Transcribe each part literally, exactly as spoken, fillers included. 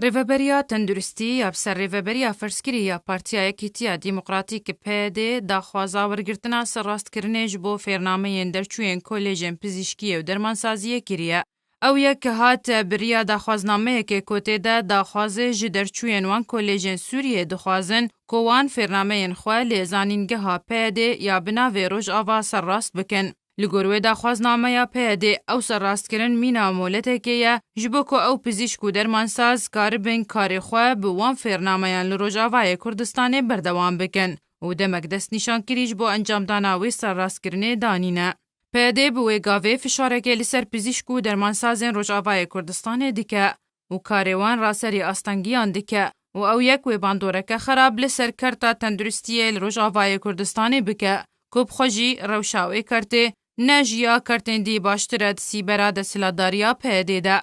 Rêveberiya Tenduristî ya bi ser Rêveberiya Ferzkirî ya Partiya Yekîtiya Demokratîk, P Y D, daxwaza wergirtina serrastkirinê ji bo fêrnameyên derçûyên Kolêjên Pizîşkiyê û Dermansaziyê kiriye. Ew yek hat bi riya daxwaznameyekê ku tê de daxwazê ji derçûyên wan kolêjên Sûriyê dixwazin ku wan fêrnameyên xwe li zanîngeha P Y D ya bi navê Rojava serrast bikin. Li gor wê daxwaznameya P Y D ew serrastkirin mîna moletekê ye, ji bo ku ew pizîşk û dermansaz karibin karê xwe bi wan fêrnameyan li Rojavayê Kurdistanê berdewam bikin û demek destnîşankirî ji bo encamdana wê serrastkirinê danîne. P Y D bi wê gavê fişarekê li ser pizîşk û dermansazên Rojavayê Kurdistanê dike û karê wan raserî astengiyan dike û ew yek wê bandoreke xerab li ser kerta tenduristiyê li Rojavayê Kurdistanê bike, ku bi xwe jî rewşa wê kertê ne ji ya kertên dî baştir e di sîbera desthilatdariya P Y D de.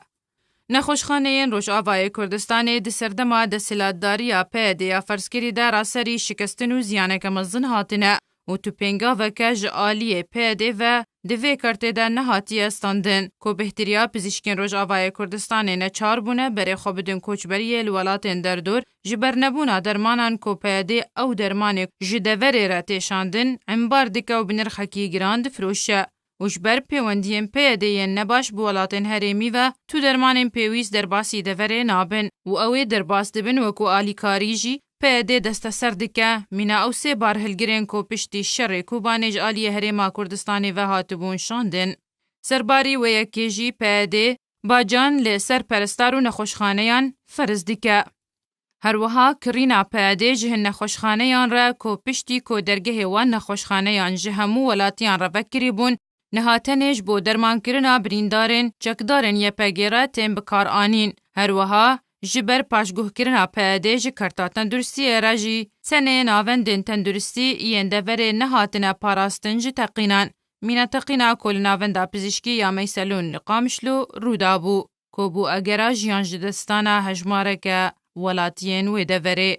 Nexweşxaneyên Rojavayê Kurdistanê di serdema desthilatdariya P Y D ya ferzkirî de raserî şikestin û ziyaneke mezin hatine û tu pêngaveke ji aliyê P Y D ve di vê kertê de nehatiye standin, ku bêhtiriya pizîşkên Rojavayê Kurdistanê neçar bûne berê xwe bidin koçberiyê li welatên derdor, ji ber nebûna dermanan ku P Y D ew dermanê ji deverê re tê şandin, embar dike û bi nirxekî giran difiroşe. Û ji ber pêwendiyên P Y D yên nebaş bi welatên herêmî ve tu dermanên pêwîst derbasî deverê nabin û ew ê derbas dibin, wekû alîkarî jî P Y D desteser dike. Mîna ew sê barhilgirên ku piştî şerê Kobanê ji aliyê Herêma Kurdistanê ve hatibûn şandin. Serbarî wê yekê jî P Y D bacan li ser perestar û nexweşxaneyan ferz dike. Her wiha kirîna P Y D ji hin nexweşxaneyan re ku piştî ku dergehê wan nexweşxaneyan ji hemû welatiyan re vekirî bûn, niha tenê ji bo dermankirina birîndarên çekdarên Y P G re tên bikaranîn. Her wiha ji ber paşguhkirina P Y D ji kerta tenduristiyê re jî tenê navendên tenduristî yên deverê nehatine parastin ji teqînan. Mîna teqîna ku li Navenda Pizîşkî ya Meyselûn li Qamişlo rû dabû, ku bû egera jiyan ji destdana hejmareke welatiyên wê deverê.